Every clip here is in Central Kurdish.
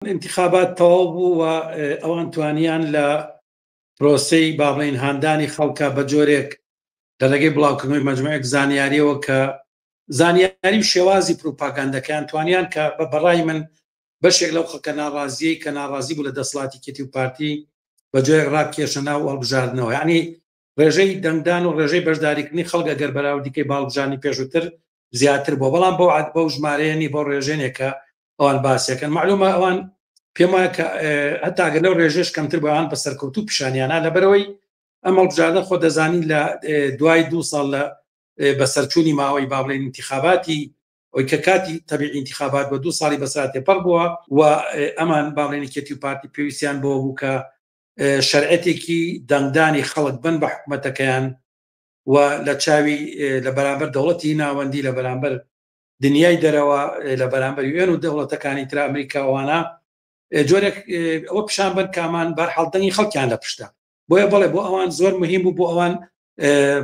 انتخابات تەواو بوو و ئەوان توانیان لە پرۆسەی با بڵێین هاندانی خەڵکە بە جۆرێک لە ڕێگەی بڵاوکردنەوەی مەجموعێک زانیاریەوە کە زانیاری و شێوازی پروپاگاندەکەیان توانیان کە بە بەڕای من بەشێک لەو خەڵکە ناڕازیەی کە ناڕازی بوو لە دەسەڵاتی کێتی و پارتی بە جۆرێک ڕابکێشە ناو هەڵبژاردنەوە، یعنی ڕێژەی دەنگدان و ڕێژەی بەشداریکردنی خەڵک ئەگەر بەراوردیکەی بە هەڵبژاردنی پێشووتر زیاتر بووە، بەڵام بەو عەد بەو ژمارەیە نی بەو ڕێژەیە کە ئەوان باسیەکەن. معلومە ئەوان پێم وایە کە هەتا ئەگەر لەو ڕێژەش کەمتر بووە ئەوان بە سەرکەوتوو پیشانیانە، لەبەرئەوەی ئەم هەڵبژاردنە خۆ دەزانین لە دوای دوو ساڵ لە بەسەرچوونی ماوەی با بڵێین ئینتیخاباتی ئەوی کە کاتی تەبیعی ئینتیخابات بە دوو ساڵی بەسەرا تێپەڕ بووە و ئەمان با بڵێین یەکێتی و پارتی پێویستیان بەوە بوو کە شەرعەتێکی دەنگدانی خەڵک بن بە حکوومەتەکەیان و لە چاوی لە بەرامبەر دەوڵەتی ناوەندی لە بەرامبەر دنیای دەرەوە لە بەرامبەر یوێن و دەوڵەتەکانی تر ئەمریکاوانە جۆرێک ئەوە پیشان بن کامان بەرحاڵ دەنگی خەڵکیان لە پشتە. بۆیە بەڵێ بۆ ئەوان زۆر مهم بوو، بۆ ئەوان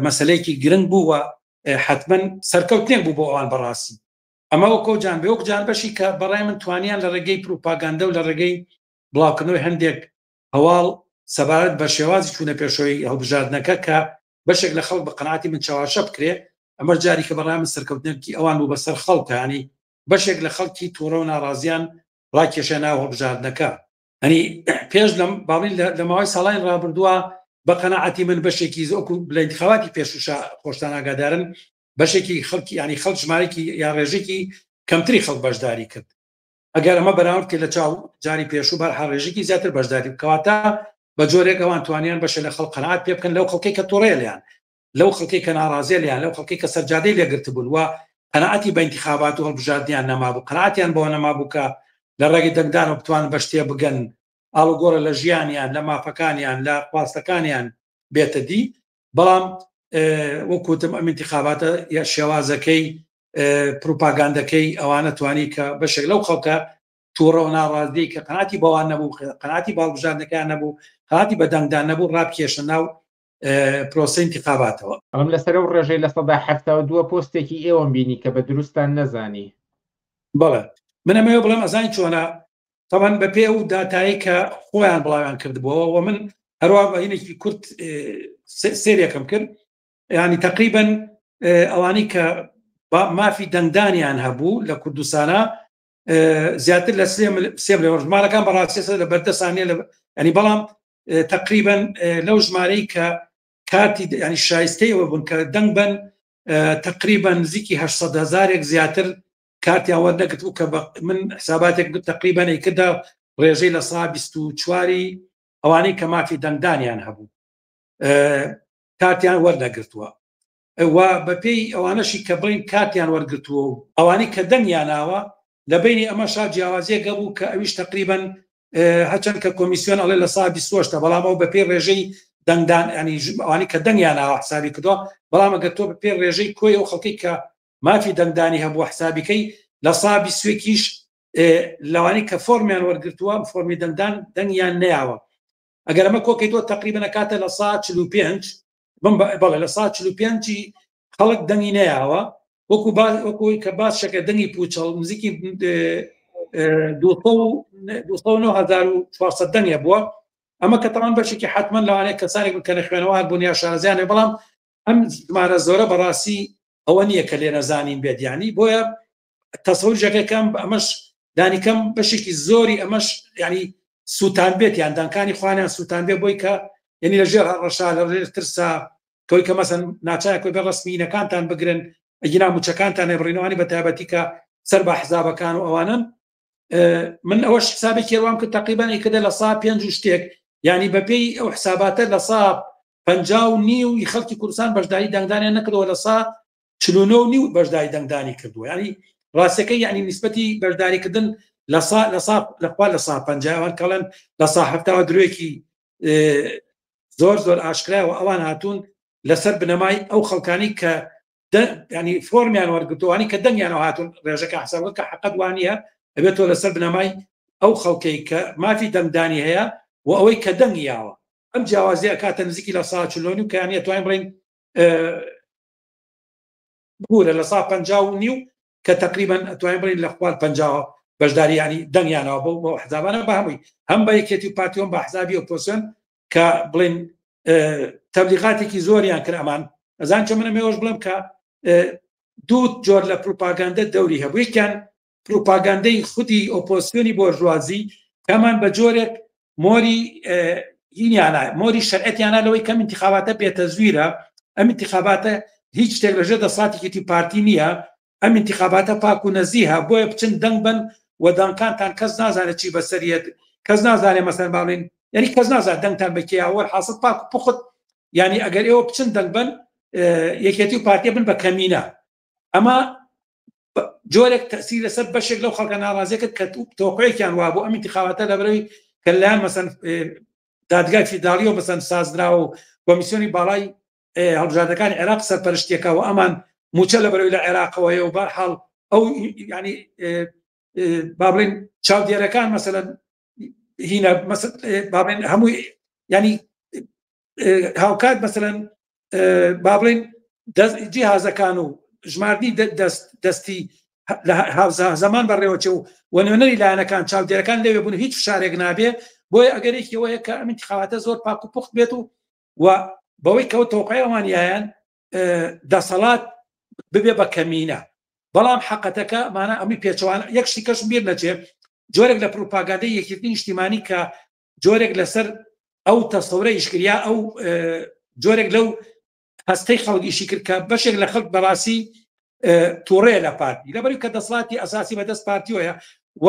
مەسلەیەکی گرنگ بوو و حتمما سەرکەوتنێک بوو بۆ ئەوان بەڕاستی. ئەمە وەکۆ جان بێ وەک جان بەشی کە بەڕای من توانیان لە ڕێگەی پروپاگاندە و لە ڕێگەی بڵاوکردنەوەی هەندێک هەواڵ سەبارەت بە شێوازی چوونە پێشەوەی هەڵبژاردنەکە کە بەشێک لە خەڵک بە قەناعەتی من چاواشە بکرێ، ئەمەش جاری کە بەڕای من سەرکەوتنێکی ئەوان بوو بەسەر خەڵکە، ینی بەشێک لە خەڵکی تووڕە و ناڕازیان ڕاکێشە ناو هەڵبژاردنەکە. ئەنی پێش لەم باڵین لە ماوەی ساڵانی ڕابردووە بە قەناعەتی من بەشێکی زۆکو لە انتخاباتی پێشوشا خۆشتان ئاگادارن بەشێکی خەڵکی ینی خەڵک ژمارێکی یا ڕێژێکی کەمتری خەڵک بەشداری کرد. ئەگەر ئەمە بەراورد کرد لە چاو جاری پێشوو بەر ڕێژێکی زیاتر بەشداری بکەواتە بە جۆرێک ئەوان توانیان بەشێ لە خەڵک قەناعەت پێ بکەن لەو خەڵکەی کە توڕەیە لێیان، لەو خەڵکەی کە ناڕازیە لێیان، لەو خەڵکەی کە سەرجادەی لێگرتبوون و قەناعەتی بە ئینتیخابات و هەڵبژاردنیان نەمابوو، قەناعەتیان بەوە نەمابوو کە لە ڕێگەی دەنگدانەوە بتوانن بە شتێ بگەن، ئاڵوگۆڕە لە ژیانیان، لە مافەکانیان، لە خواستەکانیان بێتە دی. بەڵام وەک وتم ئەم ئینتیخاباتە یا شێوازەکەی پروپاگاندەکەی ئەوانە توانی کە بەشێک لەو خەڵکە تووڕە و ناڕازیەی کە قەناعەتی بەوان نەبوو، قەناعەتی بە هەڵبژاردنەکەیان نەبوو، قەناعەتی بە دەنگدان نەبوو، ڕابکێشنە ناو پرۆسەی ئینتیخاباتەوە. بەڵام لەسەر ئەو ڕێژەی 72% پۆستێکی ئێوەم بینی کە بە دروستتان نەزانی. بەڵێ من ئەمەوێ بڵێم ئەزانی چۆنە، تەبعەن بە پێی ئەو داتایەی کە خۆیان بڵاویان کردبووەوە و من هەروە بە هینێکی کورت سێرێکم کرد، ینی تقریبن ئەوانەی کە مافی دەنگدانیان هەبوو لە کوردستانە زیاتر لە سێ ملیۆن ژمارەکان بەڕاستی لە بەردەسانە لە ینی بەڵام تقریبن لەو ژمارەی کە کارتی ینی شایستەیەوە بوون کە دەنگ بن تقریبا نزیکی 800 هزارێک زیاتر کارتیان وەرنەگرت بوو کە من حساباتێک تقریبا ئەیکردا ڕێژەی لە سا 24 ئەوانەی کە مافی دەنگدانیان هەبوو کارتیان وەرنەگرتووە و بەپێی ئەوانەشی کە بڵین کارتیان وەرگرتووە و ئەوانەی کە دەنگیاناوە لە بینی ئەمەشا جیاوازیەکە بوو کە ئەویش تقریبا هەچەند کە کۆمیسیۆن ئەڵێ لە سا 28 بەڵام ئەو بەپێی ڕێژەی دەنگدان ینی ئەوانی کە دەنگیاناوە حسابی کردووە، بەڵام ئەگەر تۆ بەپێی ڕێژەی کۆی ئەو خەڵکی کە مافی دەنگدانی هەبووە حسابیکەی لە سا 21یش لەوانی کە فۆرمیان وەرگرتووە فۆرمی دەنگدان دەنگیان نەیاوە. ئەگەر ئەمە کۆکەیتەوە تقریبا ئەکاتە لە سا 45 بم بەڵێ لە سا 45 خەڵک دەنگی نەیاوە، وەکو وەکوی کە باس شەکە دەنگی پوچەڵ نزیکی 2400 دەنگێ بووە. ئەمە کە تەمان بەشێکی حتمما لەوانەیە کەسانێک بن کە نەخوێنەوار بوون یا شارەزایانە، بەڵام ئەم ژمارە زۆرە بەڕاستی ئەوە نییە کە لێ نەزانین بێت، ینی بۆیە تەسەور ژەکەکەم ئەمەش دانیکەم بەشێکی زۆری ئەمەش ینی سووتان بێت یان دانکانی خوانیان سووتان بێ بۆی کە یعنی لە ژێر هەڕەشا لە ژێر ترسا کەوی کە مەسەن ناچار کۆی بە ڕسمینەکانتان بگرن ئەگینا موچەکانتان بڕینەوانی بە تایبەتی کە سەر بە حزابەکان و ئەوانن. من ئەوەش حسابێکی ڕوام کرد تقریبا ئەیکردە لە سا پێنج و شتێک، یعنی بەپێی ئەو حساباتە لە سا پەنجا و نیو ی خەڵکی کوردستان بەشداری دەنگدانیان نەکردەوە، لە سا چلو نۆ و نیو بەشداری دەنگدانی کردووە. یعنی ڕاستەکەی یعنی نسبەتی بەشداریکردن لە سا لە سا لە خوا لە سا پەنجا ئەوان کەڵێن لە سا هەفتاوە درۆیەکی زۆر زۆر ئاشکرایەوە ئەوان هاتوون لەسەر بنەمای ئەو خەڵکانی کە ینی فۆرمیان وەرگرتووانی کە دەنگیانەوە هاتوون ڕێژەکە حساب کە حەقەت وانە ئەبێت تۆ لەسەر بنەمای ئەو خەڵکەی کە مافی دەنگدانی هەیە و ئەوەی کە دەنگی یاوە ئەم جیاوازی ئەکاتە نزیکی لە سا چلۆنی و کەیانە توانین بڵین بورە لە سا پەنجا و نیو کە تقریبا ئەتوانین بڵین لە خوار پەنجاوە. بەشداری ینی دەنگیانەوە بۆ بۆ حزابانە بە هەمووی هەم بە یەکێتی و پارتیۆن بە حزابی ئۆپۆسیۆن کە بڵێن تەبلیغاتێکی زۆریان کرد ئەمان ئەزان چە منە مێوەش بڵێم کە دوو جۆر لە پروپاگەندە دەوری هەبوو یەکیان پروپاگەندەی خودی ئۆپۆسیۆنی بۆرژوازی کەمان بە جۆرێک مۆری هینیانە مۆری شەرعەتیانە لەوەی کەم انتخاباتە بێتەزویرە ئەم انتخاباتە هیچ شتێک لەژێر دەساتێکی پارتی نییە ئەم انتخاباتە پاک و نەزیهە بۆیە بچن دەنگ بن و دەنگکانتان کەس نازانێت چی بەسەریەت کەس نازانێت مەسەن باڵین یعنی کەس نازانێت دەنگتان بەکێ وەر حاصل پاک و پوخت یعنی ئەگەر ئێوە بچن دەنگ بن یەکێتی و پارتی بن بە کەمینە ئەمە جۆرێک تەسی لەسەر بەشێک لەو خەڵکە ناڕازیە کرد کە تۆقەیەکیان وابوو ئەم انتخاباتە لە بەرەوەی کە لایەن مەسەن دادگای فیدراڵی و مەسەن سازدراوە و کۆمیسیۆنی باڵای هەڵبژاردەکانی عێراق سەرپەرشتیەکە و ئەمان موچە لە بەرەوەی لە عێراقەوەیە و بەرحاڵ ئەو ینی با بڵێن چاودێرەکان مەسەلەن هینە با بڵێن هەمووی ینی هاوکات مەسەلەن با بڵێن جیهازەکان و ژماردنی دەست دەستی زەمان بەڕێوەچێ و و نوێنەری لایەنەکان چاودێرەکان لەوێ بوون هیچ فشارێک نابێ بۆیە ئەگەرێکی ئەوەیە کە ئەم انتخاباتە زۆر پاک و پوخت بێت و و بەوەی کەەوە تۆقای ئەوانیان دەسەڵات ببێ بە کەمینە بەڵام حقەتەکە مانە ئەمی پێچوان یەک شتی کەشم بیر نەچێ جۆرێک لە پروپاگاندەی یەکێتی نیشتیمانی کە جۆرێک لەسەر ئەو تەسەورە ئیشکریا ئەو جۆرێک لەو هەستەی خەڵک ئیشی کرد کە بەشێک لە خەڵک بەڕاستی تووڕەیە لە پارتی لەبەری کە دەسڵاتی ئەساسی بەدەست پارتیەوەیە و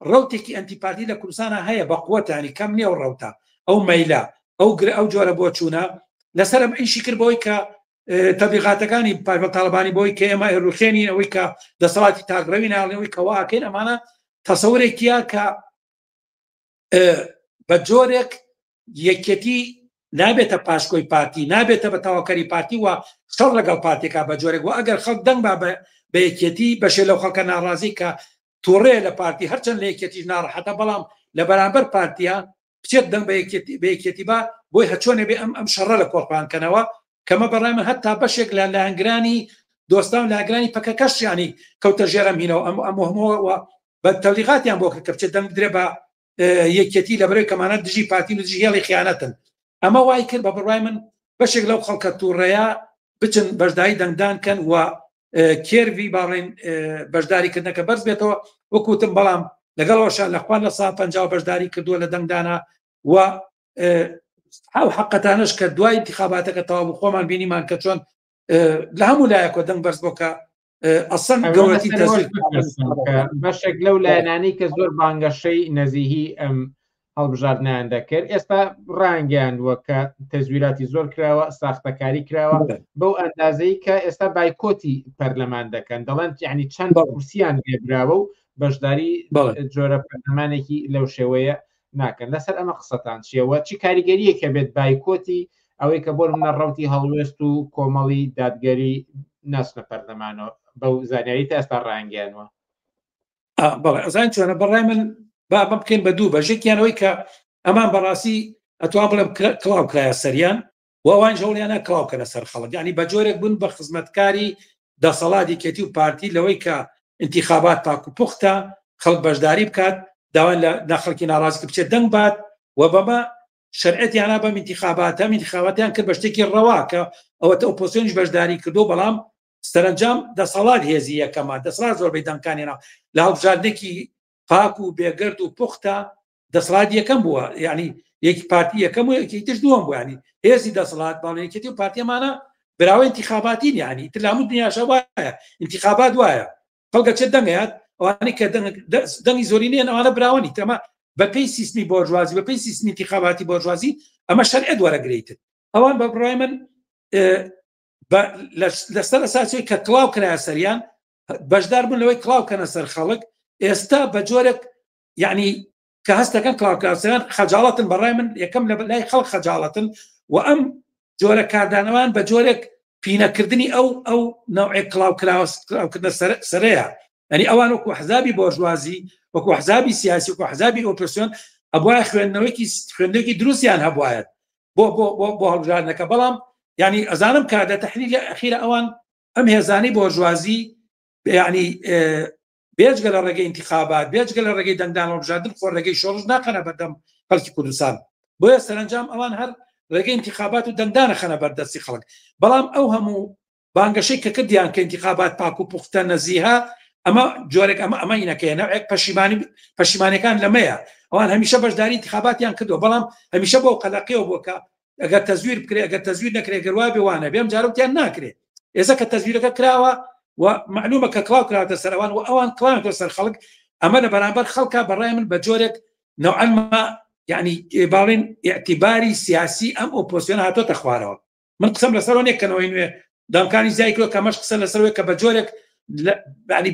ڕوتێکی ئەنتی پارتی لە کوردستانە هەیە بە قوتانی کەم نییە و ڕوتە ئەو مەیلە ئەو گرە ئەو جۆرە بۆ چوونە لەسەر ئەم ئیشی کرد بۆی کە تەبلیغاتەکانی پارتی تاڵەبانی بۆی کە ئێمە ڕوخێنی ئەوەی کە دەسەڵاتی تاکڕەوی ناڵێەوەی کەواکەین ئەمانە تەسەورێکیە کە بە جۆرێک یەکێتی نابێتە پاشکۆی پارتی نابێتە بە تەواوکەری پارتی و شەڕ لەگەڵ پارتێکا بە جۆرێک و ئەگەر خەڵک دەنگ با بە یەکێتی بەشێ لەو خەڵکە ناڕازی کە تووڕێ لە پارتی هەرچەند لە یەکێتیش ناڕەحەتە بەڵام لە بەرامبەر پارتیا بچێت دەنگ بە یەکێتی بە یەکێتی با بۆی هەچۆنێ بێ ئەم ئەم شەڕە لە کۆڵپان کەنەوە کەمە بەڕای من هەتا بەشێک لە لایەنگرانی دۆستان لایەنگرانی پەکەکەش ینی کەوتە ژێرم هینەوە ئەم ئەم وەهمەوە بە تەبلیغاتیان بۆ کرد کە بچێت دەنگ بدرێ بە یەکێتی لە بەرەی کەمانە دژی پارتی و دژی هێڵی خیانەتن ئەمە وای کرد بە بڕوای من بەشێک لەو خەڵکە تووڕەیە بچن بەشداری دەنگدان کەن و کێرڤی باڵێن بەشداری کردنەکە بەرز بێتەوە وەکوتم بەڵام لەگەڵەوەشە لە خوان لە سا پ بەشداری کردووە لە دەنگدانە و ئەو حقەتانش کە دوای انتخاباتەکە تەواو خۆمان بینیمان کە چۆن لە هەموو لایەکەوە دەنگ بەرز بۆ کە ئەسەن گەورەتی بەشێک لەو لایەنانەی کە زۆر بانگەشەی نەزیهی ئەم هەڵبژاردنیان دەکرد ئێستا ڕانگەیاندووە کە تەزویراتی زۆر کراوە ساختەکاری کراوە بەو ئەندازەی کە ئێستا بایکۆتی پەرلەمان دەکەن دەڵێن یعنی چەند کورسیان لێبراوە و بەشداری جۆرە پەرلەمانێکی لەو شێوەیە ناکەن لەسەر ئەمە قسەتان چیەوە چی کاریگەریەکە بێت بایکۆتی ئەوەی کە بۆ منە ڕوتی هەڵوێست و کۆمەڵی دادگەری ناسنە پەرلەمانەوە بەو زانیاری تا ئێستا ڕانگەیانوە بەڵێ ئەزان چۆنە بەڕای من با بەم بکەین بە دوو بەشێکیانەوەی کە ئەمان بەڕاستی ئەتوان بڵێم کڵاو کرایە سەریان و ئەوان هەوڵیانە کڵاو کەنە سەر خەڵک یعنی بە جۆرێک بوون بە خزمەتکاری دەسەڵات یەکێتی و پارتی لەوەی کە انتخابات پاک و پوختە خەڵک بەشداری بکات داوای لە خەڵکی ناڕازی کە بچێت دەنگ بات و بەمە شەرعەتیانە بەم انتخاباتە ئەم انتخاباتیان کرد بە شتێکی ڕەوا کە ئەوەتە ئۆپۆزیسیۆنیش بەشداری کردو بەڵام سەرەنجام دەسەڵات هێزی یەکەمە دەسەڵات زۆربەی دەنگەکانی نا لە هەڵبژاردنێکی پاک و بێگەرد و پوختە دەسەڵات یەکەم بووە یعنی یەکی پارتی یەکەم و یەکی تر دووەم بوو ینی هێزی دەسەڵات باڵ یەکێتی و پارتیەمانە براوە انتخاباتین یعنی تر لە هەموو دنیاشە وایە انتخابات وایە خەڵکە چێت دەنگیات ئەوانەی کە دەنگی زۆری نییە ئەوانە براوەنی تەمە بەپێی سیستمی بۆرژوازی بەپێی سیستمی انتخاباتی بۆرژوازی ئەمە شەرعیەت وەرەگریتن ئەوان بە بڕای من لەسەر ئەساسی کە کڵاو کرایە سەریان بەشدار بوون لەوەی کڵاو کەنە سەر خەڵک ئێستا بە جۆرێک یعنی کە هەستەکەن کڵاوکراسیان خەجاڵەتن بەڕای من یەکەم لە لای خەڵک خەجاڵەتن و ئەم جۆرە کاردانەوان بە جۆرێک پینەکردنی ئەو ئەو نەوعێک کڵاو کراوکردنە سەرەیە یعنی ئەوان وەکو حزابی بۆرژوازی وەکو حزابی سیاسی وەکو حزابی ئۆپۆزسیۆن ئەبوایە خوێندنەوەیکی خوێندنێکی دروستیان هەبواەت بۆ بۆ بۆ بۆ هەڵبژاردنەکە بەڵام یعنی ئەزانم کە لە تحلیل ئەخیرە ئەوان ئەم هێزانەی بۆرژوازی یعنی بێجگە لە ڕێگەی ئینتیخابات، بێجگە لە ڕێگەی دەنگدان هەڵبژاردن خۆ ڕێگەی شۆڕش ناخەنە بەردەم خەڵکی کوردستان. بۆیە سەرەنجام ئەوان هەر ڕێگەی ئینتیخابات و دەنگدانە خەنە بەردەستی خەڵک. بەڵام ئەو هەموو بانگەشەی کە کردیان کە ئینتیخابات پاک و پوختە نەزیهە، ئەمە جۆرێک ئەمە ئەمە ئینەکەیە نەوعێک پەشیمانی پەشیمانەکان لەمەیە. ئەوان هەمیشە بەشداری ئینتیخاباتیان کردووە، بەڵام هەمیشە بەو قەلەقیەوە بووە کە ئەگەر تەزویر بکرێ ئەگەر تەزویر نەکرێ گەر وابێ وانە بێم جارەوتیان ناکرێ. ئێستا کە تەزویرەکە کراوە و معلومە کە کڵاو کراوەتە سەر ئەوان و ئەوان کڵاویان کردووە سەر خەڵک، ئەمە لە بەرامبەر خەڵکە بەڕای من بە جۆرێک نەوعەن ما یعنی باڵین ئیعتیباری سیاسی ئەم ئۆپۆزیسیۆن هاتۆتە خوارەوە. من قسەم لەسەرەوە نییە کە نەوەی نوێ دامکانی زیای کردووە، کە ئەمەش قسە لەسەرەوەی کە بە جۆرێک یعنی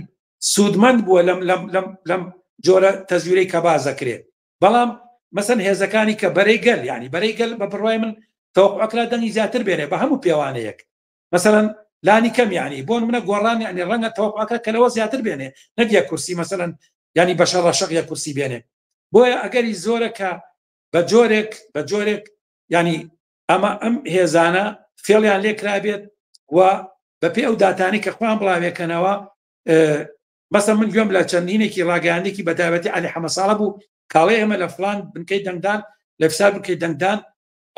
سوودمەند بووە لەم لەم لەم لەم جۆرە تەزویرەی کە باز دەکرێت. بەڵام مەسەن هێزەکانی کە بەرەی گەل، یعنی بەرەی گەل بە بڕوای من تەوەقعکرا دەنگی زیاتر بێنێ بە هەموو پێوانەیەک، مەسەلەن لانی کەم یعنی بۆ نمونە گۆڕان یعنی ڕەنگە تەوەقعەکە کە لەوە زیاتر بێنێ نەک یەک کورسی، مەسەلەن یعنی بەشە ڕەشەق یەک کورسی بێنێ. بۆیە ئەگەری زۆرە کە بە جۆرێک بە جۆرێک یعنی ئەمە ئەم هێزانە فێڵیان لێکرابێت و بەپێی ئەو داتانی کە خۆیان بڵاوێکەنەوە. مەسەن من گوێم لە چەندینێکی ڕاگەیاندێکی بە تایبەتی عەلی حەمەساڵە بوو کاڵێ ئێمە لە فلان بنکەی دەنگدان لە فسار بنکەی دەنگدان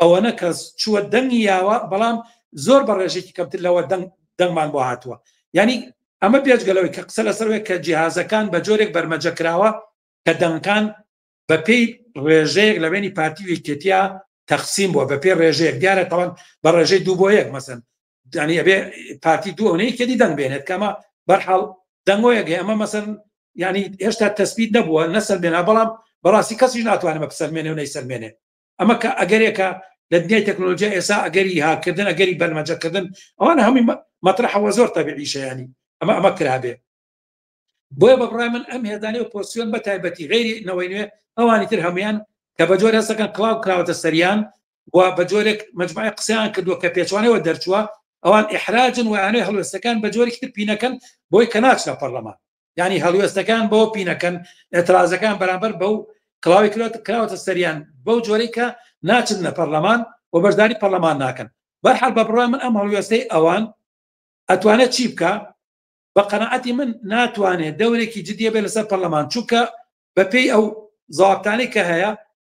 ئەوەنە کەس چووە دەنگی یاوە، بەڵام زۆر بە ڕێژێکی کەمتر لەوە دەنگ دەنگمان بۆ هاتووە. یعنی ئەمە بێجگەلەوەی کە قسە لەسەر کە جیهازەکان بە جۆرێک بەرمەجە کراوە کە دەنگەکان بە پێی ڕێژەیەک لە بینی پارتی و یەکێتیا تەقسیم بووە بە پێی ڕێژەیەک دیارە تەوان بە ڕێژەی دوو بۆ یەک مەسەن یعنی ئەبێ پارتی دوو ئەوەنە یەکێتی دەنگ بێنێت کەمە بەرحاڵ دەنگۆیەک هەیە. ئەمە مەسەن یعنی هێشتا تەسبیت نەبووە نەسەلمێنا، بەڵام بەڕاستی کەسیش ناتوانێت بە بسەلمێنێ و نەیسەلمێنێ. ئەمە کە ئەگەرێکە لە دنیای تەکنۆلۆژیا ئێستا ئەگەری هاکردن ئەگەری بەرمەجەکردن ئەوانە هەمووی مەطرحەوە زۆر تەبیعیشە، یعنی ئەمە ئەمە کرابێ. بۆیە بە بڕای من ئەم هێزانەی ئۆپۆزیسیۆن بە تایبەتی غەیری نەوەی نوێ ئەوانی تر هەمویان کە بە جۆرێک هەستەکەن کڵاو کراوەتە سەریان و بە جۆرێک مەجموعی قسەیان کردووە کە پێچوانەوە دەرچووە، ئەوان ئیحراجن و ئەیانەوێ هەڵوێستەکان بە جۆرێکی تر پینەکەن بۆی کە ناچنە پەرلەمان. یعنی هەڵوێستەکان بەوە پینەکەن، ئێترازەکان بەرامبەر بەو کڵاوی کراوەتە سەریان بەو جۆرەی کە ناچن لە پەرلەمان و بەشداری پەرلەمان ناکەن. بەرحاڵ بە بڕوای من ئەم هەڵوێستەی ئەوان ئەتوانێت چی بکە؟ بە قەناعەتی من ناتوانێت دەورێکی جدیە بێت لەسەر پەرلەمان، چونکە بەپێی ئەو زاوابتانەی کە هەیە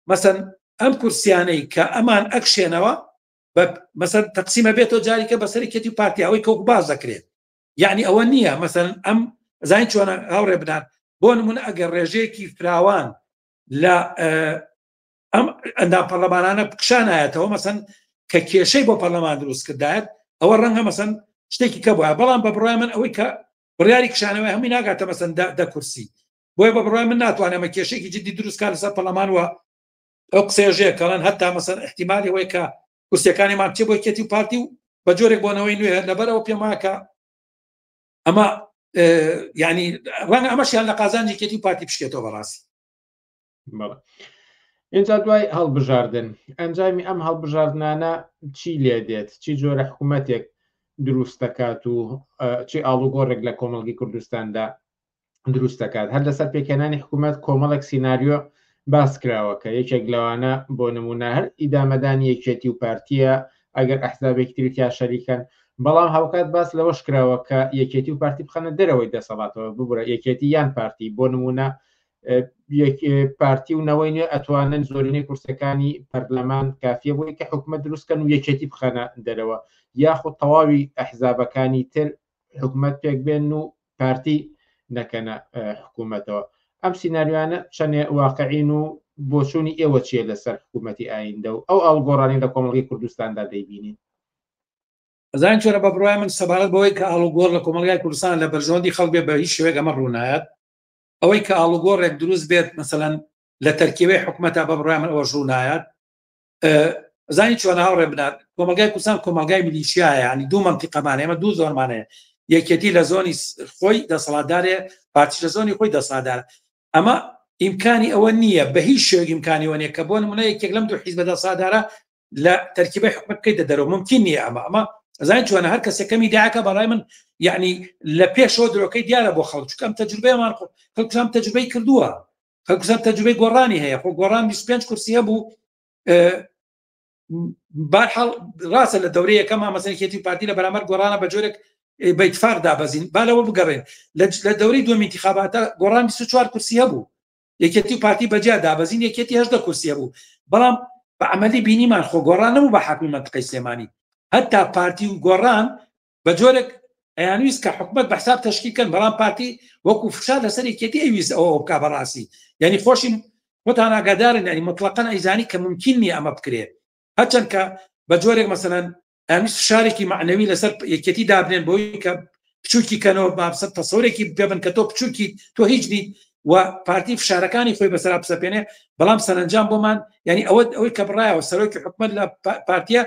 مەسەن ئەم کورسیانەی کە ئەمان ئەکشێنەوە مەسەن تەقسیمە بێتەوە جاریکە بەسەر یەکێتی و پارتی ئەوەی کە وەکو باس دەکرێت. یعنی ئەوە نییە مەسەن ئەم زانین چۆنە هاوڕێ بنار، بۆ نمونە ئەگەر ڕێژەیەکی فراوان لە ئەم ئەندام پەرلەمانانە بکشانایەتەوە مەسەن کە کێشەی بۆ پەرلەمان دروست کردایەت، ئەوە ڕەنگە مەسەن شتێکی کە بووە. بەڵام بە بڕای من ئەوەی کە بڕیاری کشانەوەی هەمووی ناگاتە مەسەن دە کورسی، بۆیە بە بڕای من ناتوانێت ئەمە کێشێکی جدی دروست کات لەسەر پەرلەمان وە ئەو قسەیە کەڵێن هەتا مەسەن احتیمالی ئەوەیە کە کورسیەکانی مان بچێ بۆ یەکێتی و پارتی و بە جۆرێک بۆنەوەی نوێ. لەبەرەوە پێم وایە کە ئەمە ینی ڕەنگە ئەمەشیان لە قازانجی یەکێتی و پارتی بشکێتەوە بەڕاستی. بەڵێ. ئینجا دوای هەڵبژاردن ئەنجامی ئەم هەڵبژاردنانە چی لێ دێت؟ چی جۆرە حکوومەتێک دروست دەکات و چی ئاڵوگۆڕێک لە کۆمەڵگی کوردستاندا دروست دەکات؟ هەر لەسەر پێکهێنانی حکوومەت کۆمەڵێک سیناریۆ باس کراوە کە یەکێک لەوانە بۆ نمونە هەر ئیدامەدانی یەکێتی و پارتیە ئەگەر ئەحزابێکی تری تیا شەریکەن، بەڵام هاوکات باس لەوەش کراوە کە یەکێتی و پارتی بخەنە دەرەوەی دەسەڵاتەوە، ببورە یەکێتی یان پارتی، بۆ نمونە پارتی و نەوەی نوێ ئەتوانن زۆرینەی کورسەکانی پەرلەمان کافیە بۆی کە حکومەت دروستکەن و یەکێتی بخەنە دەرەوە، یاخود تەواوی ئەحزابەکانی تر حکومەت پێک بێن و پارتی نەکەنە حکوومەتەوە. ئەم سیناریۆیانە چەندێ واقعین و بۆچوونی ئێوە چییە لەسەر حکوومەتی ئایندە و ئەو ئاڵوگۆڕانەی لە کۆمەڵگەی کوردستاندا دەیبینین؟ ئەزانین چۆنە، بە بڕوای من سەبارەت بەوەی کە ئاڵوگۆڕ لە کۆمەڵگای کوردستان لە بەرژەوەندی خەڵک بێ بە هیچ شێوەیەک ئەمە ڕوونایەت. ئەوەی کە ئاڵوگۆڕێک دروست بێت مەسەلەن لە تەرکیبەی حکومەتە بە بڕوای من ئەوەش ڕوونایەت. زانی چۆنە هاوڕێ بنار، کۆمەڵگای کوردستان کۆمەڵگای میلیشیایە، یعنی دوو مەنتیقەمان ئێمە دوو زۆنمان هەیە، یەکێتی لە زۆنی خۆی دەسەڵاتدارێ، پارتیش لە زۆنی خۆی دەسەڵاتدارە. ئەمە ئیمکانی ئەوە نییە بە هیچ شێوەیەک ئیمکانی ئەوە نییە کە بۆ نمونە یەکێک لەم دوو حیزبە دەسەڵاتدارە لە تەرکیبەی حکومەت بکەیتە دەرەوە، ممکن نییە. ئەمە ئەمە زانین چۆنە هەر کەسێک کەمی داکە بەڕای من یعنی لە پێشەوە درۆکەی دیارە بۆ خەڵک، چونکە ئەم تەجروبەیەمان خەڵک تەجروبەی کردووە، خەڵک تەجروبەی گۆڕانی هەیە. خۆ گۆڕان 25 کورسی هەبوو، بارحاڵ ڕاستە لە دەورەی یەکەم مەسەلەن یەکێتی و پارتی لە بەرامبەر گۆڕانە بە جۆرێک بە ئیتفاق دابەزین با لەوە بگەڕێن لە دەورەی دووەم ئینتیخاباتە گۆڕان 24 کورسی هەبوو یەکێتی و پارتی بەجیا دابەزین یەکێتی 18 کورسی هەبوو بەڵام بە عملی بینیمان خۆ گۆڕان نەبوو بە حاکمی منطقەی سلێمانی هەتا پارتی و گۆڕان بە جۆرێک ئەیانویست کە حکومت بە حساب تەشکیل کەن بەڵام پارتی وەکو فشار لەسەر یەکێتی ئەویست ئەوە بکا بەڕاستی یعنی خۆشی خۆتان ئاگادارن یعنی مطلقاً ئەیزانی کە ممکن نییە ئەمە بکرێت هەرچەند کە بە جۆرێک مەسەلەن ئەمیست فشارێکی معنەوی لەسەر یەکێتی دابنێن بۆی کە بچووکی کەنەوە بابسە تەسەورێکی پێبن کە تۆ بچووکی تۆ هیچ نیت و پارتی فشارەکانی خۆی بەسەرا بسەپێنێ بەڵام سەرنجام بۆمان یعنی ئەوە ئەوەی کە بڕایەوە سەرۆکی حکومت لە پارتیە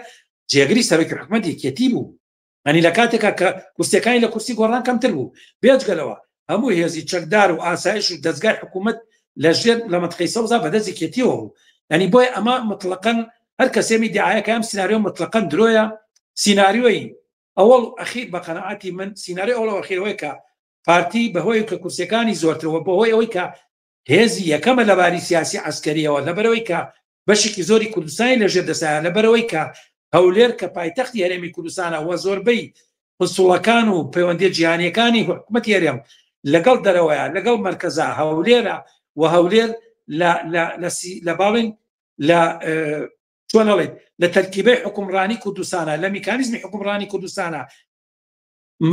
جێگری سەرۆکی حکومت یەکێتی بوو ئەنی لە کاتێکا کە کورسیەکانی لە کورسی گۆڕان کەمتر بوو بێجگەلەوە هەموو هێزی چەکدار و ئاسایش و دەستگای حکوومەت لە ژێر لە مەتقەی سەوزا بەدەست یەکێتیەوە بوو ینی بۆیە ئەمە مطلقەن هەر کەسێمی دیعاەکە ئەم سیناریۆ مطلقەن درۆیە سیناریۆی ئەوەڵ ئەخیر بە قەناعەتی من سیناریۆ ئەوڵ ئەخیرەوەی کە پارتی بەهۆی کە کورسیەکانی زۆرترەوە بەهۆی ئەوەی کە هێزی یەکەمە لەباری سیاسی عسکەریەوە لەبەرەوەی کە بەشێکی زۆری کوردستانی لەژێر دەسایە لەبەرەوەی کە هەولێر کە پایتەختی هەرێمی کوردستانە وە زۆربەی قسوڵەکان و پەیوەندیە جیهانیەکانی حکومەتی هەرێم لەگەڵ دەرەوەیە لەگەڵ مرکزا هەولێرە و هەولێر لە باڵین لە چۆن ئەڵێت لە تەرکیبەی حکومڕانی کوردستانە لە میکانیزمی حکومڕانی کوردستانە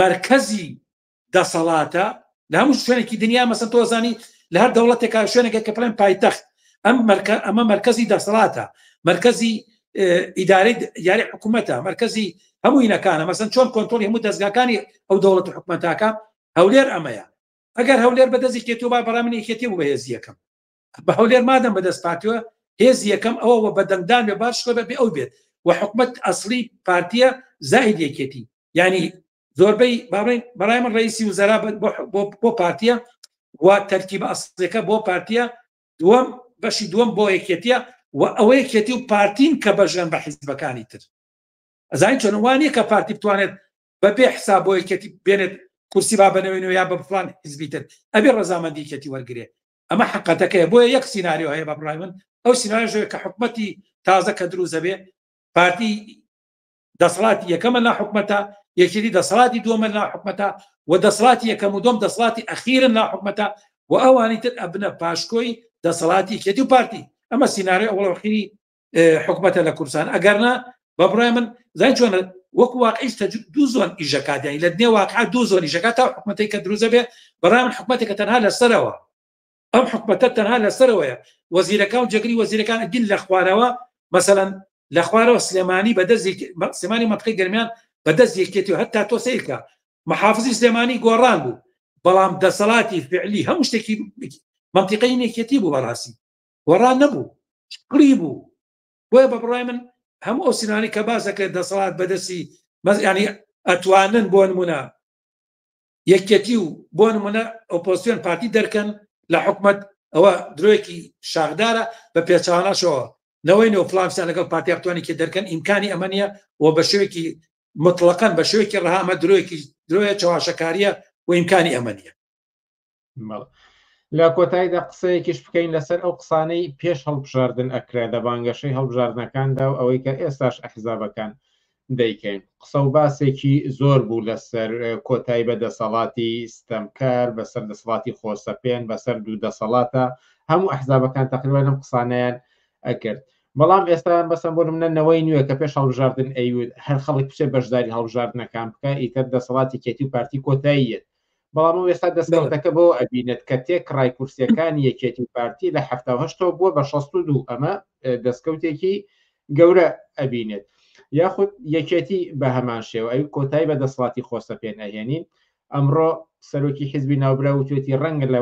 مرکزی دەسەڵاتە لە هەموو شوێنێکی دنیا مەسەن تۆ زانی لە هەر دەوڵەتێکا شوێنێکە کە پڵێن پایتەخت ئەم مەرکە ئەمە مرکزی دەسەڵاتە مرکزی ئیدارەی یاری حکوومەتە مرکزی هەموو ئینەکانە مەسەن چۆن کۆنتۆلی هەموو دەستگاکانی ئەو دەوڵەت و حکومەتاکە هەولێر ئەمەیە ئەگەر هەولێر بەدەستی کێتو با بەڕای من یەکێتی بوو بەهێزی یەکەم بە هەولێر مادەم بەدەست پارتیوە هێزی یەکەم ئەوە بە دەنگدان بێ باش بێ بێ ئەو بێت و حکومەت ئەسلی پارتیە زائید یەکێتی یعنی زۆربەی باڵێن بەڕای من ڕئیسی وزەرا بۆ پارتیە و تەرکیبە ئەسڵەکە بۆ پارتیە دووەم بەشی دووەم بۆ یەکێتیە و ئەوە یەکێتی و پارتین کە بەژەن بە حیزبەکانی تر ئەزانین چۆن وانە کە پارتی بتوانێت بە بێ حساب بۆ یەکێتی بێنێت کورسی با بەنەوەینەوە یا بە فلان حزبی تر ئەبێ ڕەزامەندی یەکێتی وەرگێ ئەمە حقەتەکەیە بۆیە یەک سیناریۆ هەیە بە بڕای من ئەو سیناریۆ کە حکومەتی تازە کە دروست دەبێ پارتی دەسەڵاتی یەکەمە لا حکومەتە یەکێتی دەسەڵاتی دووەمە لا حکومەتە و دەسەڵاتی یەکەم و دووەم دەسەڵاتی ئەخیرن لا حکومەتە و ئەوانی تر ئەبنە پاشکۆی دەسەڵاتی یەکێتی و پارتی ئەمە سیناریۆ ئەوڵ ئەخیری حکومەتە لە کوردستان ئەگەرنا بە بڕای من زای چۆنە وەکو واقعیش دوو زۆن ئیژەکات یانی لە دنێ واقع دوو زۆن ئیژەکات تا حکومەتێک کە دروزە بێ بەڕای من حکومەتێکە تەنها لەسەرەوە ئەم حکومەتە تەنها لەسەرەوەیە وەزیرەکان و جێگری وەزیرەکان ئەگین لە خوارەوە مەسەلەن لە خوارەوە سلێمانی بەدەست سلێمانی مەتقی گەرمیان بەدەست یەکێتی و هەتا تۆ سەیرکە محافزی سلێمانی گۆڕان بوو بەڵام دەسەڵاتی فعلی هەموو شتێکی منطقەی یەکێتی بوو بەڕاستی گۆڕان نەبوو قڵی بوو بۆیە بە بڕای من هەموو ئەو سینانی کە باس دەکرێت دەسەڵات بەدەستی ینی ئەتوانن بۆ نمونە یەکێتی و بۆ نمونە ئۆپۆزیسیۆن پارتی دەرکەن لە حکومت ئەوە درۆیەکی شاخدارە بە پێچوانەشەوە نەوەی نۆ فلانسیان لەگەڵ پارتی بتوانانی کە دەرکەن ئیمکانی ئەمە نیە و بە شێوەیەکی مطلقەن بە شێوەیەکی ڕەها ئەمە درۆیەکی درۆیە چەواشەکاریە و ئیمکانی ئەمە نیە. لە کۆتاییدا قسەیەکیش بکەین لەسەر ئەو قسانەی پێش هەڵبژاردن ئەکرا لە بانگەشەی هەڵبژاردنەکاندا و ئەوەی کە ئێستاش ئەحزابەکان دەیکەین قسە و باسێکی زۆر بوو لەسەر کۆتایی بە دەسەڵاتی ستەمکار بەسەر دەسەڵاتی خۆسەپێن بەسەر دوو دەسەڵاتە هەموو ئەحزابەکان تقریبا لەم قسانیان ئەکرد بەڵام ئێستا بەسەم بۆ منە نەوەی نوێ کە پێش هەڵبژاردن ئەیوت هەر خەڵک بچێت بەشداری هەڵبژاردنەکان بکە ئیتر دەسەڵاتی کێتی و پارتی کۆتاییەت بەڵام ئەو ئێستا دەستکەوتەکە بۆ ئەبینێت کە تێکڕای کورسیەکانی یەکێتی و پارتی لە 78 بووە بە 62 ئەمە دەستکەوتێکی گەورە ئەبینێت یاخود یەکێتی بە هەمان شێوە ئەوی کۆتایی بە دەسەڵاتی خۆسەپێن ئەهێنین ئەمڕۆ سەرۆکی حیزبی ناوبرا وتوێتی ڕەنگە لە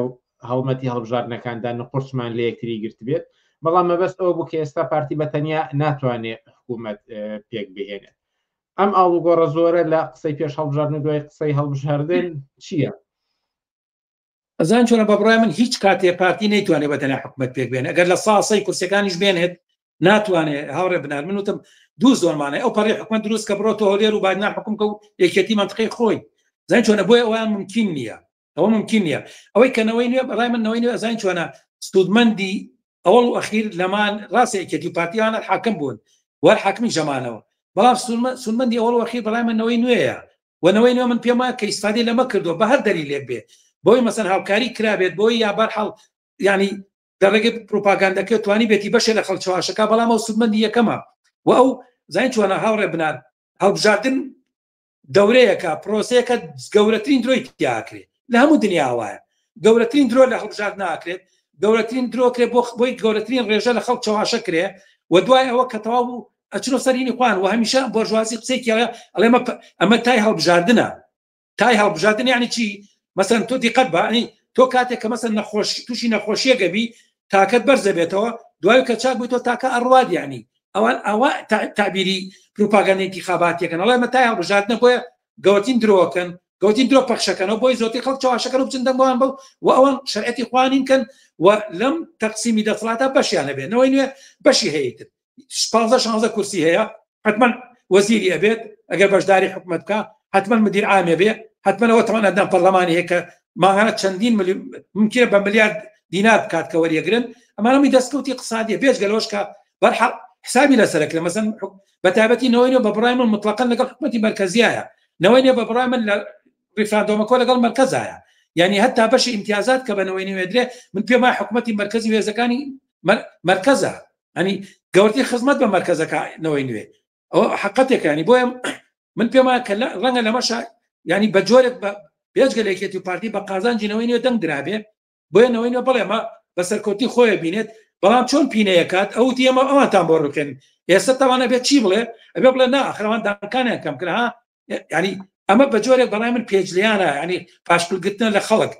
هەڵمەتی هەڵبژاردنەکاندا نقورچمان لە یەکتری گرتبێت بەڵام مەبەست ئەوە بوو کە ئێستا پارتی بە تەنیا ناتوانێت حکوومەت پێک بهێنێت ئەم ئاڵوگۆڕە زۆرە لە قسەی پێش هەڵبژاردن و دوای قسەی هەڵبژاردن چییە؟ ئەزان چۆنە بە بڕای من هیچ کاتێ پارتی نەیتوانێت بە تەنیا حکومت پێک بێنێ ئەگەر لە ساسەی کورسەکانیش بێنێت ناتوانێت هاوڕێ بنار من وتم دوو زۆرمانە ئەو پەڕی حکومت دروست کە بڕۆ تۆ هەولێر و بادنا حکوم کە و یەکێتی منطقی خۆی زان چۆنە بۆیە ئەویان ممکن نییە ئەوە ممکن نییە ئەوەی کە نەوەی نوێ بەڕای من نەوەی نوێ ئەزان چۆنە سوودمەندی ئەوەڵ و ئەخیر لەمان ڕاستە یەکێتی و پارتیانە حاکم بوون وەر حاکمی ژەمانەوە بەڵام سوودمەندی ئەوەڵ و ئەخیر بەڕای من نەوەی نوێیە. و نەوەی نوێ من پێم وایە کە ئیسفادەی لەمە کردووە بە هەر دەلیلێک بێ بۆی مەسەن هاوکاری کرابێت بۆی یا بەرحاڵ ینی لە ڕێگەی پروپاگاندەکە توانی بێتی بەشێ لە خەڵک چەواشەکە بەڵام ئەو سوودمەندی یەکەمە و ئەو زین چۆنە هاوڕێ بنار هەڵبژاردن دەورەیەکە پرۆسەیەکە گەورەترین درۆی تیاکرێت لە هەموو دنیا وایە گەورەترین درۆ لە هەڵبژارد ناکرێت گەورەترین درۆ کرێ بۆ بۆی گەورەترین ڕێژە لە خەڵک چەواشە کرێ و دوای ئەوە کە تەواو بوو ئەچنۆ سەرینی خوان و هەمیشە بۆرژوازی قسەیەکی ئەڵێ ئەڵێ ئەمە تای هەڵبژاردنە تای هەڵبژاردن یعنی چی مەسەن تۆ دیقەت بە ئەنی تۆ کاتێک کە مەسەن نەخۆش تووشی نەخۆشیەکە بی تاکەت بەرزە بێتەوە دوای کە چاک بووی تۆ تاکە ئەڕوات یعنی ئەوان ئەوە تعبیری پروپاگەندەی انتخاباتیەکەن ئەڵێ مە تای هەڵبژاردنە بۆیە گەوتین درۆکەن گەوتین درۆ پەخشەکەنەوە بۆی زۆرتری خەڵک چاواشەکەن و بچن دەنگ بۆیان بەو و ئەوان شەرعەتی خوانین کەن و لەم تەقسیمی دەسەڵاتە بەشیان هەبێت نەوەی نوێ بەشی هەیە تر 15 16 کورسی هەیە حتمما وەزیری ئەبێت ئەگەر بەشداری حکومت بکە حتمما مدیر عامێ بێ حتمما ئەوە تەوان ئەندام پەرلەمانی هەیە کە ماهانە چەندین ممکنە بە ملیارد دینار بکات کە وەریەگرن ئەمانەمی دەستکەوتی اقتصادیە بێجگە لەوەش کە بەرحاڵ حسابی لەسەرەکرێ مەسەن بە تایبەتی نەوەی نوێ بە بڕای من مطلقاً لەگەڵ حکومەتی مەرکەزیایە نەوەی نوێ بە بڕای من لە ڕیفراندۆمەکۆ لەگەڵ مەرکەزایە یعنی هەتا بەشی ئیمتیازات کە بە نەوەی نوێ درێ من پێم وایە حکومەتی مەرکەزی هێزەکانی مەرکەزە ینی گەورتی خزمەت بە مەرکەزەکە نەوەی نوێ ئەوە حقەتێکانی بۆیە من پێم وایە کە ڕەنگە لەمەشە ینی بە جۆرێک بە بێجگە لە یەکێتی و پارتی بە قازانجی نەوەی نوێ دەنگ درابێ بۆیە نەوەی نوێ بڵێ مە بە سەرکەوتی خۆی بینێت بەڵام چۆن پینەیەکات ئەو وتی ئێمە ئەوانتان بۆ ڕوخێن ئێستا تاوانە بێت چی بڵێ ئەبێ بڵێ نا ئەخرەوان دانکانیان کەم کرا ینی ئەمە بە جۆرێک بەڕای من پێجلیانە ینی پاشکلگرتنە لە خەڵک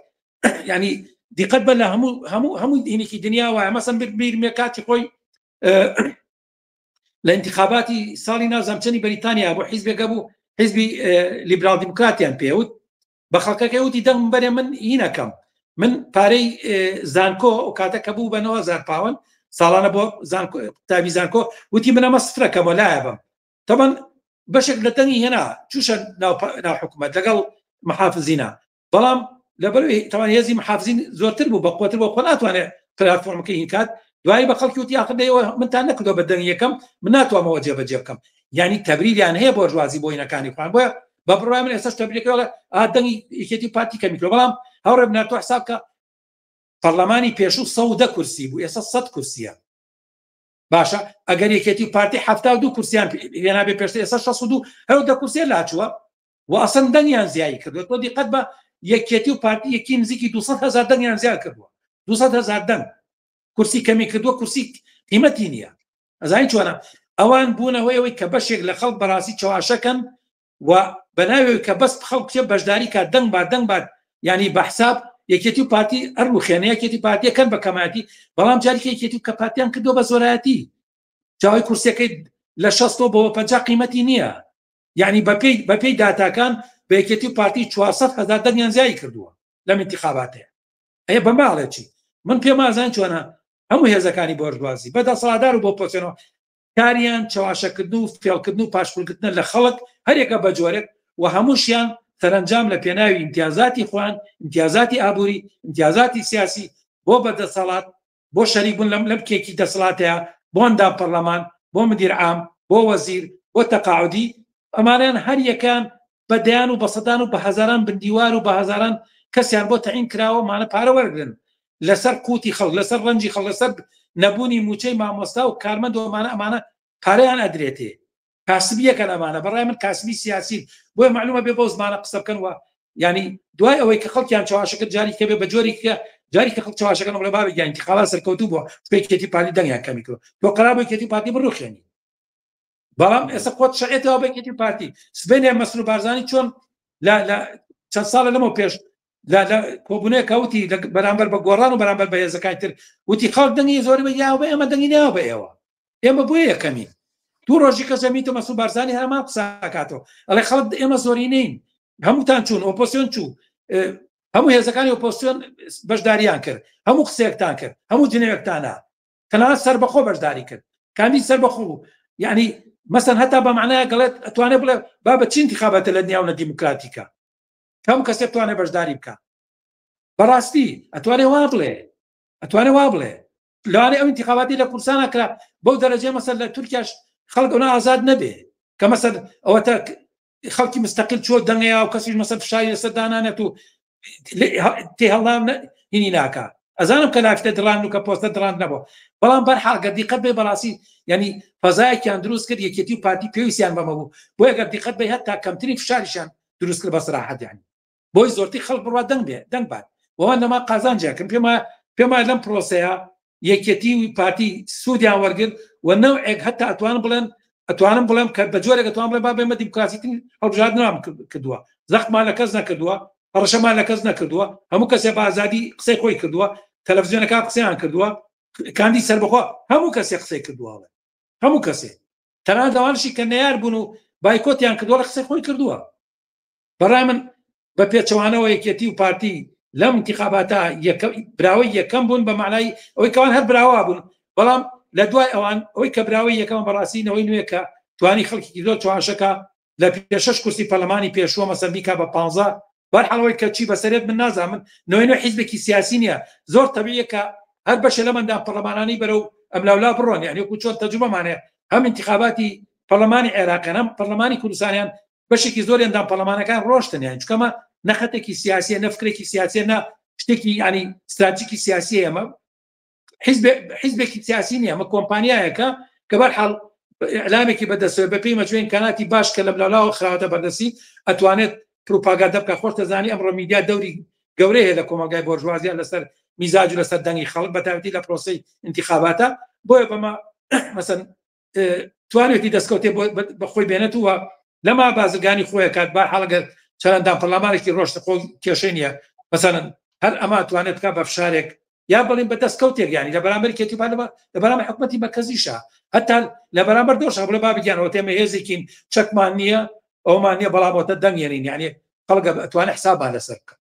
ینی دیقەت بە لە هەموو هەموو هەموو دینێکی دنیا وایە مەسەن بیرمێ کاتی خۆی لە انتخاباتی ساڵی نازام چەنی بەریتانیا بۆ حیزبێکە بوو حیزبی لیبرال دیموکراتیان پێوت بە خەڵکەکەی وتی دەنگم بەرێ من هینەکەم من پارەی زانکۆ ئەو کاتە کە بوو بە 9000 پاوەن ساڵانە بۆ زانکۆ قوتابی زانکۆ وتی من ئەمە سفرەکەمەوە لایە بم تەبەن بەشێک لە دەنگی هێنا چوشە ناو ناو حکوومەت لەگەڵ محافزینە بەڵام لەبەر تەوان هێزی محافزین زۆرتر بوو بە قوتر بۆ خۆ ناتوانێت پلاتفۆرمەکەی هینکات دوایی بە خەڵکی وتی ئاخر دەیەوە منتان نەکردووە بە دەنگ یەکەم من ناتوانمەوە جێبەجێ بکەم یعنی تەبریریان هەیە بۆرژوازی بۆ هینەکانی خۆیان بۆیە بە بڕوای من ئێستاش تەبریرەکە ئەڵێ ئا دەنگی یەکێتی و پارتی کەمی کردووە بەڵام هاوڕێ بنار تۆ حساب کە پەرلەمانی پێشوو 110 کورسی بوو ئێستا 100 کورسیە باشە ئەگەر یەکێتی و پارتی 72 کورسیان هێنابێ پێشتر ئێستا 62 هەرو دە کورسیە لاچووە و ئەسەن دەنگیان زیایی کردووە تۆ دیقەت بە یەکێتی و پارتی یەکی نزیکی 200 هزار دەنگیان زیاد کردووە 200 هزار دەنگ کورسی کەمی کردووە کورسی قیمەتی نییە ئەزانی چۆنە ئەوان بوونە هۆی ئەوەی کە بەشێک لە خەڵک بەڕاستی چەواشەکەن و بەناوی کە بەس خەڵک بچێ بەشداری کات دەنگ بات دەنگ بات یعنی بە حساب یەکێتی و پارتی ئەڕوخێنە یەکێتی پارتیەکەن بە کەمایەتی بەڵام جارێکی یەکێتی و کە پارتیان کردووە بە زۆرایەتی جاوی کورسیەکەی لە 60 بۆ 50 قیمەتی نییە یعنی بەپێی بەپێی داتاکان بە یەکێتی و پارتی 400 هزار دەنگیان زیای کردووە لەم انتخاباتەیە ئەیە بە ماڵێ چی من پێم ئازان چۆنە هەموو هێزەکانی بۆرژوازی بە دەسەڵاتدار و بۆ پۆسیۆنەوە کاریان چەواشەکردن و فێڵکردن و پاشقولگرتنە لە خەڵک هەرێکە بە جۆرێک و هەمووشیان سەرەنجام لە پێناوی ئیمتیازاتی خۆیان ئیمتیازاتی ئابووری ئیمتیازاتی سیاسی بۆ بە دەسەڵات بۆ شەریک بوون لەم لەم کێکی دەسەڵاتەیە بۆ ئەندام پەرلەمان بۆ مدیر عام بۆ وەزیر بۆ تەقاعدی ئەمانیان هەر یەکەیان بە دەیان و بە سەدان و بە هەزاران بندیوار و بە هەزاران کەسیان بۆ تەعین کراوە مانە پارە وەرگن لەسەر قوتی خەڵک لەسەر ڕەنجی خەڵک لەسەر نەبوونی موچەی مامۆستا و کارمەند و ئەمانە ئەمانە پارەیان ئەدرێتێ کاسبیەکەن ئەمانە بەڕای من کاسبی سیاسین بۆیە معلومە بێ بەو زمانە قسە بکەن و ینی دوای ئەوەی کە خەڵکیان چاواشە کرد جاری کە بێ بە جۆری کە جاری کە خەڵک چاواشەکەن بڵێ بابە گیان انتخابات سەرکەوتوو بووە یەکێتی پارتی دەنگیان کەمی کردووە تۆ قەرار بوو یەکێتی پارتی بڕوخێنی بەڵام ئێستا خۆت شەعێتەوە بە یەکێتی پارتی سبەینێ مەسرور بارزانی چۆن لە لە چەند ساڵە لەمەو پێش لە لە کۆبوونەیەکە وتی لە بەرامبەر بە گۆڕان و بەرامبەر بە هێزەکانی تر وتی خەڵک دەنگی زۆری بە یاوە بە ئێمە دەنگی ناوە بە ئێوە ئێمە بۆیە یەکەمین دوو ڕۆژی کە زەمیتە مەسرور بارزانی هەمان قسە کاتەوە ئەڵێ خەڵک ئێمە زۆرینەین هەمووتان چوون ئۆپۆسیۆن چوو هەموو هێزەکانی ئۆپۆسیۆن بەشداریان کرد هەموو قسەیەکتان کرد هەموو جنێوێکتانە تەنانەت سەربەخۆ بەشداری کرد کاندید سەربەخۆ بوو یعنی مەسەن هەتا بە معنای گەڵێت ئەتوانێت بڵێ با بە چی انتخاباتە لە دنیا و نە دیموکراتیکە کەم کەسێک بتوانێت بەشداری بکە بەڕاستی ئەتوانێ وا بڵێ ئەتوانێ وا بڵێ لەوانێ ئەو انتخاباتی لە کوردستانە کرا بەو دەرەجە مەسەر لە تورکیاش خەڵک ئەونا ئازاد نەبێ کە مەسەر ئەوەتە. خەڵکی مستەقل چۆ دەنگەیە و کەسیش مەسەر فشاری لەسەر دانانێت و تێهەڵام هینی ناکا ئەزانم کە لافتە دڕان و کە پۆستە دڕاند نەبوو بەڵام بەرحاڵ گەر دیقەت بێ بەڕاستی ینی فەزایەکیان دروست کرد یەکێتی و پارتی پێویستیان بەمە بوو بۆیە گەر دیقەت بێ هەتا کەمترین فشاریشیان دروست کرد بە سراحەت یانی بۆی زۆرتری خەڵک بڕوا دەنگ بێ دەنگ بات وەوان لەما قازانجیان کرد پێما پێما لەم پرۆسەیە یەکێتی و پارتی سوودیان وەرگرت و نەوعێک هەتا ئەتوانم بڵێن ئەتوانم بڵێم کە بە جۆرێک ئەتوانم بڵێم با بێمە دیموکراسیترین هەڵبژاردنمان کردووە زەختمان لە کەس نەکردووە هەڕەشەمان لە کەس نەکردووە هەموو کەسێ بە ئازادی قسەی خۆی کردووە تەلەڤزیۆنەکان قسەیان کردووە کاندی سەربەخۆ هەموو کەسێ قسەی کردووە هەموو کەسێ تەنانەت ئەوانشی کە نەیار بوون و بایکۆتیان کردووە لە قسەی خۆی کردووە بەڕای من بە پێچەوانەوە یەکێتی و پارتی لەم انتخاباتە براوەی یەکەم بوون بە معنای ئەوەی کەوان هەر براوە بوون بەڵام لە دوای ئەوان ئەوەی کە براوەی یەکەم بەڕاستی نەوەی نوێ کە توانی خەڵکی زۆر چواشەکە لە پێشش کورسی پەرلەمانی پێشووە مەسەن بیکا بە 15 بەرحاڵەوەی کە چی بەسەرێت من نازانم نەوەی نوێ حیزبێکی سیاسی نییە زۆر تەبیعە کە هەر بەشێ لەم ئەندام پەرلەمانانی بەرەو ئەملاولا بڕۆن یعنی وەکو چۆن تەجروبەمان هەیە هەم انتخاباتی پەرلەمانی عێراقیان هەم پەرلەمانی کوردستانیان بەشێکی زۆر ئەندام پەرلەمانەکان ڕۆشتن یان چکەمە نە خەتێکی سیاسیە نە فکرێکی سیاسیە نە شتێکی ینی استراتیژیکی سیاسی ئەمە حیزبێکی سیاسی نییە ئەمە کۆمپانیایەکە کە بەرحاڵ ئەلامێکی بەدەستەوە بە پێی مەجوێن کاناتی باش کە لە بلالاوە خراوەتە بەردەستی ئەتوانێت پروپاگەندە بکە خۆش دەزانی ئەمڕۆ میدیا دەوری گەورەی هەیە لە کۆمەلگای بۆرژوازیان لەسەر میزاج و لەسەر دەنگی خەڵک بە تایبەتی لە پرۆسەی انتخاباتە بۆیە بەمە مەسەن توانێتی دەستکەوتێ بە خۆی بێنێت و لەما بازرگانی خۆی کات بار حاڵگەر چەندان پەرلەمانێکی ڕۆشت خۆ کێشەی نییە مەسەلەن هەر ئەمە توانێت بکە بە فشارێک یا بڵین بە دەستکەوتێک ینی لە بەرامبەر کێتی پارلەمان لە بەرامبەر حکومەتی مەرکەزیشە هەتا لە بەرامبەر دۆشە بڵێ با بگیانەوە تێمە هێزێکین چەکمان نییە ئەومان نییە بەڵام ئەوتە دەنگ یێنین یعنی خەڵک ئەتوانێت حسابمان لەسەر بکە.